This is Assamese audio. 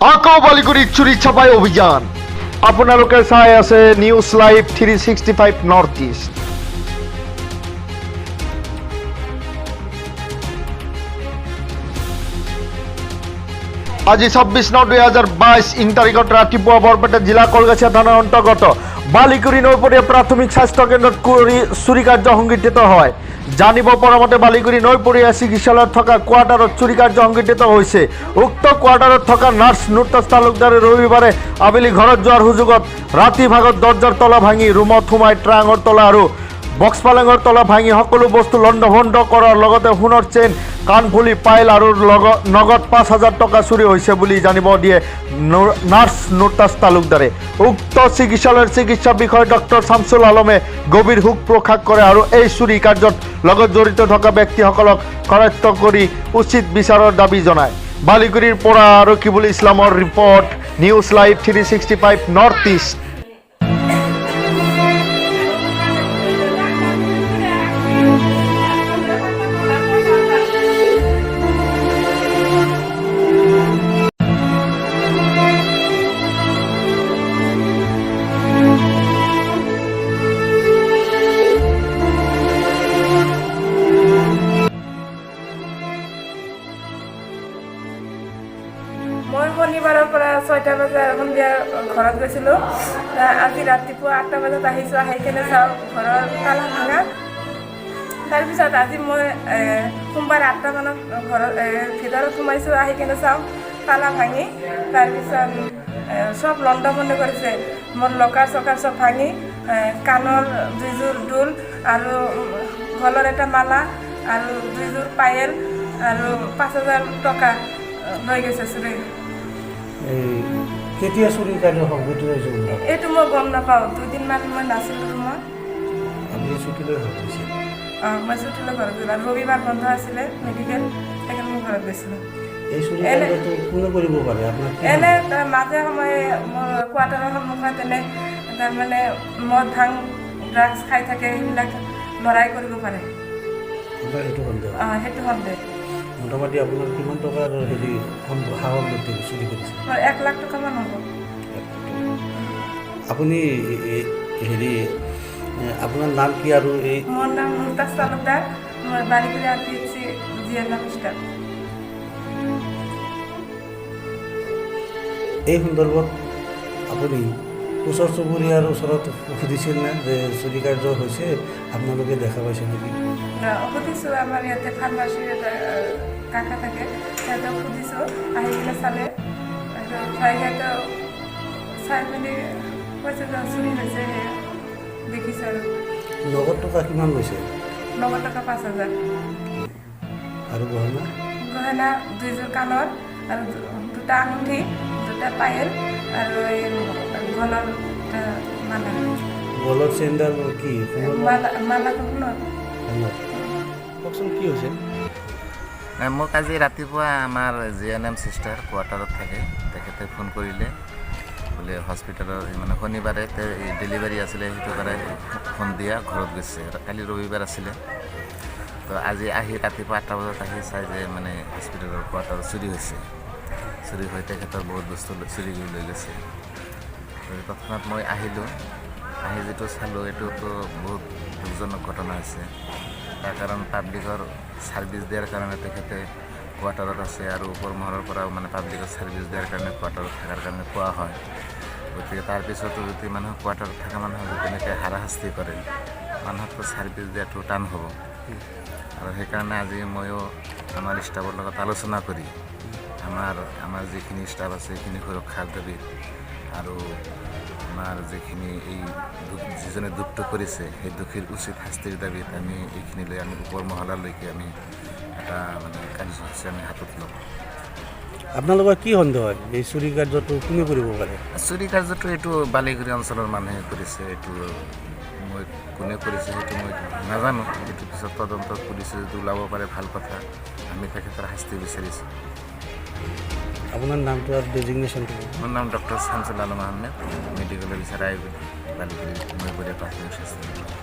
আকৌ বালিগুৰিত চুৰি চাপাই অভিযান। আপোনালোকে চাই আছে News Live 365 North East। আজি 26/9/2022 ইং তাৰিখত ৰাতিপুৱা বৰপেটা জিলা কলগাছিয়া থানাৰ অন্তৰ্গত বালিকুৰি নৈপৰীয়া প্ৰাথমিক স্বাস্থ্য কেন্দ্ৰত চুৰি কাৰ্য সংঘটিত হয়। জানিব পৰা মতে, বালিগুৰি নৈপৰীয়া চিকিৎসালয়ত থকা কোৱাৰ্টাৰত চুৰি কাৰ্য সংঘটিত হৈছে। উক্ত কোৱাৰ্টাৰত থকা নাৰ্ছ নুৰতাজ তালুকদাৰে ৰবিবাৰে আবেলি ঘৰত যোৱাৰ সুযোগত ৰাতি ভাগত দৰ্জাৰ তলা ভাঙি ৰুমত সোমাই ট্ৰাঙৰ তলা আৰু বক্স পালেঙৰ তলা ভাঙি সকলো বস্তু লণ্ডভণ্ড কৰাৰ লগতে সোণৰ চেইন, কাণফুলি, পাইল আৰু লগত নগদ 5,000 টকা চুৰি হৈছে বুলি জানিব দিয়ে নাৰ্ছ নুৰতাজ তালুকদাৰে। উক্ত চিকিৎসালয়ৰ চিকিৎসা বিষয়া ডক্টৰ শামছুল আলমে গভীৰ শোক প্ৰকাশ কৰে আৰু এই চুৰি কাৰ্যত লগত জড়িত থকা ব্যক্তিসকলক কৰায়ত্ব কৰি উচিত বিচাৰৰ দাবী জনায়। বালিগুৰিৰ পৰা ৰকিবুল ইছলামৰ report, News Live 365 North East। মই শনিবাৰৰ পৰা 6টা বজাত সন্ধিয়া ঘৰত গৈছিলোঁ। আজি ৰাতিপুৱা 8টা বজাত আহিছোঁ। আহি কেনে চাওঁ ঘৰৰ তালা ভাঙা। তাৰপিছত আজি মই সোমবাৰ 8টামানত ঘৰত ভিতৰত সোমাইছোঁ। আহি কেনে চাওঁ তালা ভাঙি, তাৰপিছত চব লণ্ড ভণ্ড কৰিছে। মোৰ লকাৰ চকাৰ চব ভাঙি কাণৰ দুইযোৰ দোল আৰু গলৰ এটা মালা আৰু দুইযোৰ পায়েল আৰু 5,000 টকা লৈ গৈছে চুৰি। এই কেতিয়া চুৰি কাৰ্য সংঘটিত হৈছে গম নাপায়? এইটো মই গম নাপাওঁ। দুদিনমান মই নাছিলোঁ ৰুমত। আপুনি ছুটী লৈ ঘৰত গৈছিল? অঁ, মই ছুটীলৈ ঘৰত গৈছিলোঁ আৰু ৰবিবাৰ বন্ধ আছিলে মেডিকেল, সেইকাৰণে মই ঘৰত গৈছিলোঁ। এই চুৰি কাৰ্যটো কোনে কৰিব পাৰে, আপোনাৰ কি এনে তাৰ মাজে সময়ে মোৰ কোৱাৰ্টাৰৰ সন্মুখত এনে তাৰমানে মদ, ভাং, ড্ৰাগছ খাই থাকে। সেইবিলাক ল'ৰাই কৰিব পাৰে। আপোনাৰ সেইটো সন্দেহ? অঁ, সেইটো সন্দেহ। মোটামুটি আপোনাৰ কিমান টকাৰ হেৰি সা সম্পত্তি চুৰি কৰিছে? মোৰ 1 লাখ টকামান হ'ব। আপুনি হেৰি আপোনাৰ নাম কি আৰু এই মোৰ নাম মুমতাজ তালুকদাৰ। মই বালিগুৰি R P H C GNM staff. এই সন্দৰ্ভত আপুনি ওচৰ চুবুৰীয়াৰ ওচৰত সুধিছিল নে যে চুৰি কাৰ্য হৈছে, আপোনালোকে দেখা পাইছে নেকি? সুধিছোঁ। আমাৰ ইয়াতে ফাৰ্মাচীৰ এটা কাকা থাকে, সিহঁতক সুধিছোঁ। আহি কিনে চালে। তাৰপিছত চাই সিহঁতেও চাই মেলি কৈছে যে চুৰি হৈছে, সেয়া দেখিছোঁ আৰু। নগদ টকা কিমান লৈছে? নগদ টকা 5,000। আৰু গহনা? গহনা দুইযোৰ কাণৰ আৰু দুটা আঙুঠি, দুটা পায়েল আৰু এই গলৰ এটা মালা। গলৰ চেইনডাল কি সোণৰ? মালা, মালাটো সোণৰ। সোণৰ। কওকচোন, কি হৈছে? নাই, মোক আজি ৰাতিপুৱা আমাৰ জিএনএম চিষ্টাৰ কোৱাৰ্টাৰত থাকে, তেখেতে ফোন কৰিলে বোলে হস্পিটেলৰ মানে শনিবাৰে ডেলিভাৰী আছিলে, সেইটো কাৰণে সন্ধিয়া ঘৰত গৈছে। কালি ৰবিবাৰ আছিলে। তো আজি আহি ৰাতিপুৱা 8টা বজাত আহি চাই যে মানে হস্পিটেলৰ কোৱাৰ্টাৰত চুৰি হৈছে। চুৰি হৈ তেখেতৰ বহুত বস্তু চুৰি কৰি লৈ গৈছে। তো তৎক্ষণাত মই আহিলোঁ। আহি যিটো চালোঁ, এইটোতো বহুত দুখজনক ঘটনা হৈছে। তাৰ কাৰণ পাব্লিকৰ ছাৰ্ভিচ দিয়াৰ কাৰণে তেখেতে কোৱাৰ্টাৰত আছে আৰু ওপৰ মহলৰ পৰাও মানে পাব্লিকৰ ছাৰ্ভিচ দিয়াৰ কাৰণে কোৱাৰ্টাৰত থকাৰ কাৰণে কোৱা হয়। গতিকে তাৰপিছতো যদি মানুহক, কোৱাৰ্টাৰত থকা মানুহক যদি তেনেকৈ হাৰাশাস্তি কৰে, মানুহকতো ছাৰ্ভিচ দিয়াটো টান হ'ব। আৰু সেইকাৰণে আজি ময়ো আমাৰ ষ্টাফৰ লগত আলোচনা কৰি আমাৰ আমাৰ যিখিনি ষ্টাফ আছে, সেইখিনি সুৰক্ষাৰ দাবীত আৰু আমাৰ যিখিনি এই যিজনে দোষটো কৰিছে, সেই দোষীৰ উচিত শাস্তিৰ দাবীত আমি এইখিনি লৈ আমি ওপৰ মহলালৈকে আমি এটা মানে কাৰ্যসূচী আমি হাতত ল'ম। আপোনালোকৰ কি সন্দেহ হয়, এই চুৰি কাৰ্যটো কোনে কৰিব পাৰে? চুৰি কাৰ্যটো এইটো বালিগুৰি অঞ্চলৰ মানুহে কৰিছে। এইটো মই কোনে কৰিছে সেইটো মই নাজানো। এইটো পিছত তদন্তত পুলিচে যদি ওলাব পাৰে, ভাল কথা। আমি তেখেতৰ শাস্তি বিচাৰিছোঁ। আপোনাৰ নামটো আৰু ডেজিগনেশ্যনটো? মোৰ নাম doctor Shamsul Alam Ahmed, medical officer, Ayurvedic, Baliguri নৈপৰীয়া প্ৰাথমিক স্বাস্থ্য কেন্দ্ৰ।